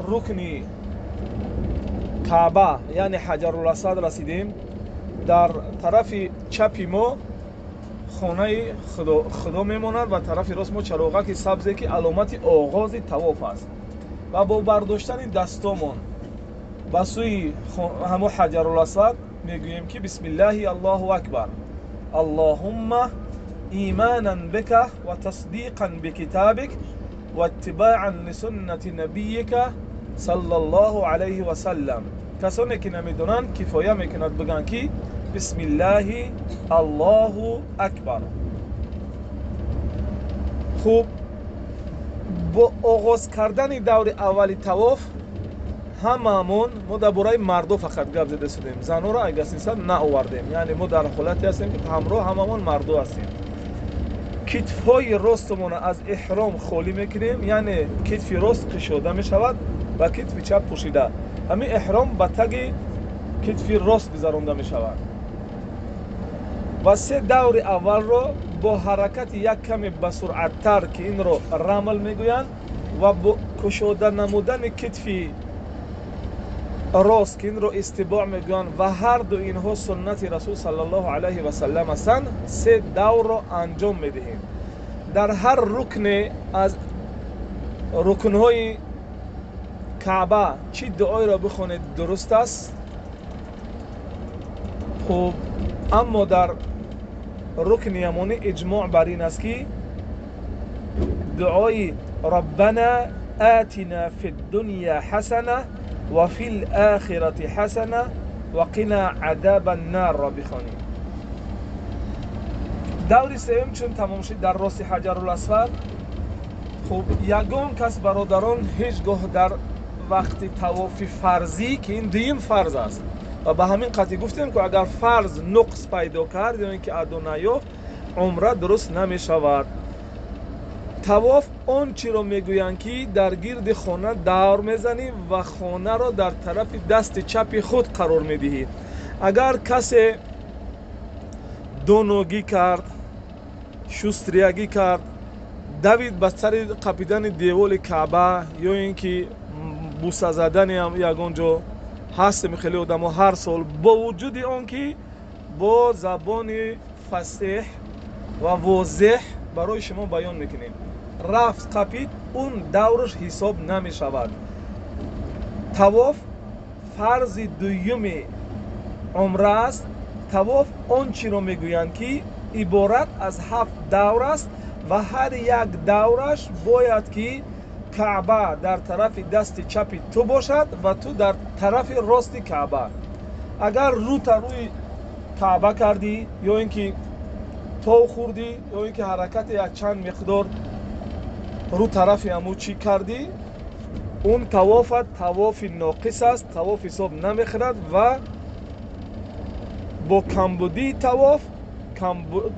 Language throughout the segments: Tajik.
Рукни Каъба, яъне Ҳаҷаруласвад расидем, дар тарафи чапи мо хонаи Худо мемонад ва тарафи рост мо чароғаки сабзе, ки аломати оғози тавоф аст. Ва бо бардоштани дастомон ба сӯи ҳамо Ҳаҷаруласвад мегӯем, ки бисмиллаҳи, Аллоҳу акбар, аллоҳумма иманан бика ва тасдиқан бикитабик ва иттибоан лисуннати набийика саллаллоҳу алайҳи васаллам. Касоне ки намедонанд, кифоя мекунад бигӯянд, ки бисмиллаҳи, Аллоҳу акбар. Хуб, бо оғоз кардани даври аввали тавоф ҳамаамон, мо дар бораи мардо фақат гап зада шудем, занҳоро агасиса наовардем, яъне мо дар ҳолате ҳастем, ки ҳамроҳ ҳамамон мардо ҳастем. Китфҳои ростумонро аз эҳром холӣ мекунем, яъне китфи рост кушода мешавад ва китфи чап пӯшида. Ҳамин эҳром ба таги китфи рост гузаронда мешавад ва се даври аввалро бо ҳаракати як каме басуръаттар, ки инро рамл мегӯянд, ва бо кушода намудани китфи рост, ки инро истибоъ мегӯянд, ва ҳарду инҳо суннати Расул саллаллоҳу алайҳи васаллам ҳастанд, се даврро анҷом медиҳем. Дар ҳар рукне аз рукнҳои Каъба чӣ дуоеро бихонед, дуруст аст. Хуб, аммо дар рукни ямонӣ иҷмоъ бар ин аст, ки дуои раббана атина фи ддуня ҳасана ва фи лохирати ҳасана ва қина адаба ннарро бихонем. Даври сеюм чун тамом шуд дар рости Ҳаҷаруласвад, хуб, ягон кас, бародарон, ҳеҷ гоҳ дар вақти тавофи фарзӣ, ки ин дуюм фарз аст, ва ба ҳамин қатъӣ гуфтем, ки агар фарз нуқс пайдо кард ё ин ки адо наёфт, умра дуруст намешавад. Тавоф он чиро мегӯянд, ки дар гирди хона давр мезанӣ ва хонаро дар тарафи дасти чапи худ қарор медиҳӣ. Агар касе доногӣ кард, шустриягӣ кард, давид ба сари қапидани деволи Каъба ё ин ки буса задани ягон ҷо ҳастем, хеле одамо ҳар сол, бо вуҷуди он ки бо забони фасеҳ ва возеҳ барои шумо баён мекунем, рафт қапид, он давраш ҳисоб намешавад. Тавоф фарзи дуюми умра аст. Тавоф он чиро мегӯянд, ки иборат аз ҳафт давр аст ва ҳар як давраш бояд ки Каъба дар тарафи дасти чапи ту бошад ва ту дар тарафи рости Каъба. Агар рӯта рӯи Каъба кардӣ ё ин ки тов хӯрдӣ, ё ин ки ҳаракати якчанд миқдор рӯ тарафи ҳамун чӣ кардӣ, он тавофат тавофи ноқис аст, тавоф ҳисоб намехӯрад ва бо камбудии тавоф,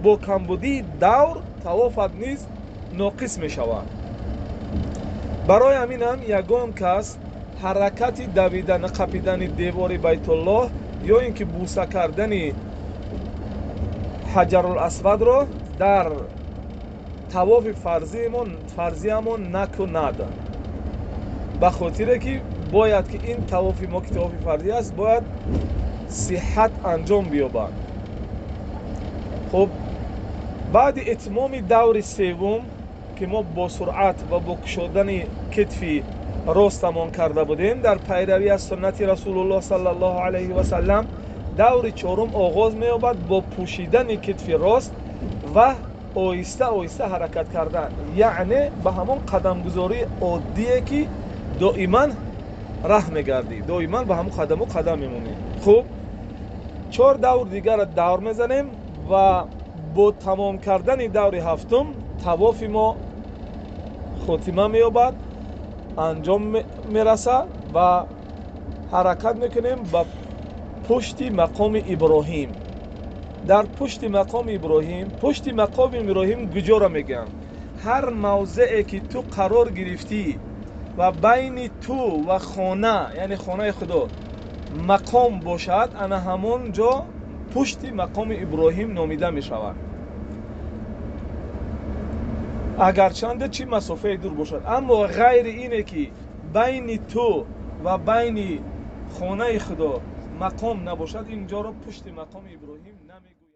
бо камбудии давр тавофат низ ноқис мешавад. Барои ҳамин ҳам ягон кас ҳаракати давидан, қапидани девори Байтуллоҳ ё ин ки буса кардани Ҳаҷаруласвадро дар тавофи фарзиамон накунад, ба хотире ки бояд ки ин тавофи мо, ки тавофи фарзӣ аст, бояд сиҳат анҷом биёбад. Хуб, баъди итмоми даври севум, ки мо бо суръат ва бо кушодани китфи ростамон карда будем дар пайравӣ аз суннати Расулуллоҳ саллаллоҳу алайҳи васаллам, даври чорум оғоз меёбад бо пӯшидани китфи рост ва оҳиста оҳиста ҳаракат кардан, яъне ба ҳамон қадамгузории оддие, ки доиман раҳ мегардӣ, доиман ба ҳамон қадаму қадам мемонӣ. Хуб, чор давр дигарро давр мезанем ва бо тамом кардани даври ҳафтум тавофи мо хотима меёбад, анҷом мерасад ва ҳаракат мекунем ба пушти мақоми Иброҳим. Дар пушти мақоми Иброҳим, пушти мақоми Иброҳим куҷоро мегӯянд? Ҳар мавзеъе ки ту қарор гирифтӣ ва байни ту ва хона, яъне хонаи Худо, мақом бошад, ана ҳамон ҷо пушти мақоми Иброҳим номида мешавад, агарчанде чӣ масофаи дур бошад. Аммо ғайри ине ки Байни ту ва байни хонаи Худо мақом набошад, ин ҷоро пушти мақоми Иброҳим намегӯянд.